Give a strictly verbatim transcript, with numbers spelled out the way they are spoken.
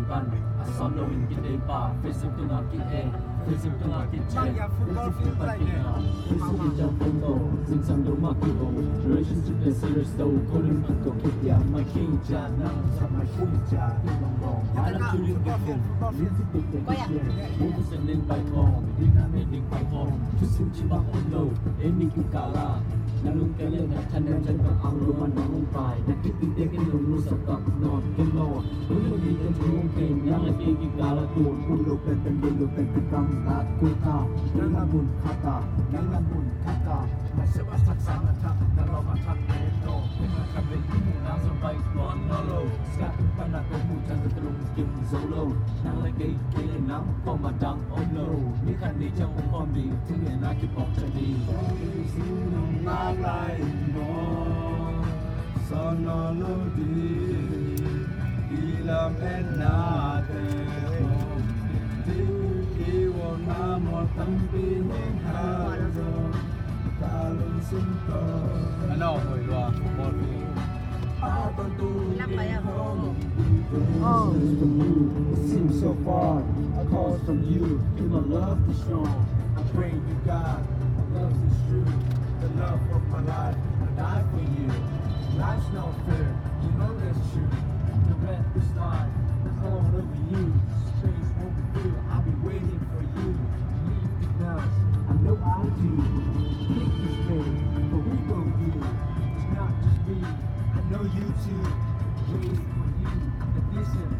Ban a sawt loin kideipa, Facebook tungah ki-e, Facebook tungah kichian, Facebook pan kina, Facebook in jam phone lo, zingsang lo mah kiho. Relationship le serious lo, ko lim phat ko kidia, mai khing cia, nang sap mai khing cia, tung long long. Ana tuning kifung, music dik tek kishare, music sending pai khong, ding na me ding pai khong, tu sim ci bang om lo, e mi kikala. Na lungkia le na thanem chan ka ang lo man na hong pai, na kipite ken lo nu sap kap nawn ken lo. Ui lo mi ken thu hong ken, nang le kei kikala tun. Ui lo pen pen, ui lo pen pen, kang lat kul ta, nang la mun khat ta, nang la mun khat ta. Na sep a sak sang a thak, na lawm a thak ken lo. Ken la khat pen ken mu nang sa pai kuan lo lo. Skat pan na pen mu chan sa ka lung kim zo lo. Nang le kei kei le nang kawm a dang om lo. Ni khat ni ciang hong kawm ding, thu ngen na kipawk chan ding. Nang lai maw, sawn nawn lo ding, i lametnate hong ding, i vuakna mawl tampi hing hal zo, ka lungsim tawh. Ano, hoi lua, football field. It seems so far, a call from you. Feel my love be strong. I pray you, God, my love is true. The love of my life, I die for you. Life's not fair, you know that's true. The rest is life, it's all over you. Space won't be filled, I'll be waiting for you. Leave the dust, I know I do. Make this way, but we go through. It's not just me, I know you too. Waiting for you, the distance.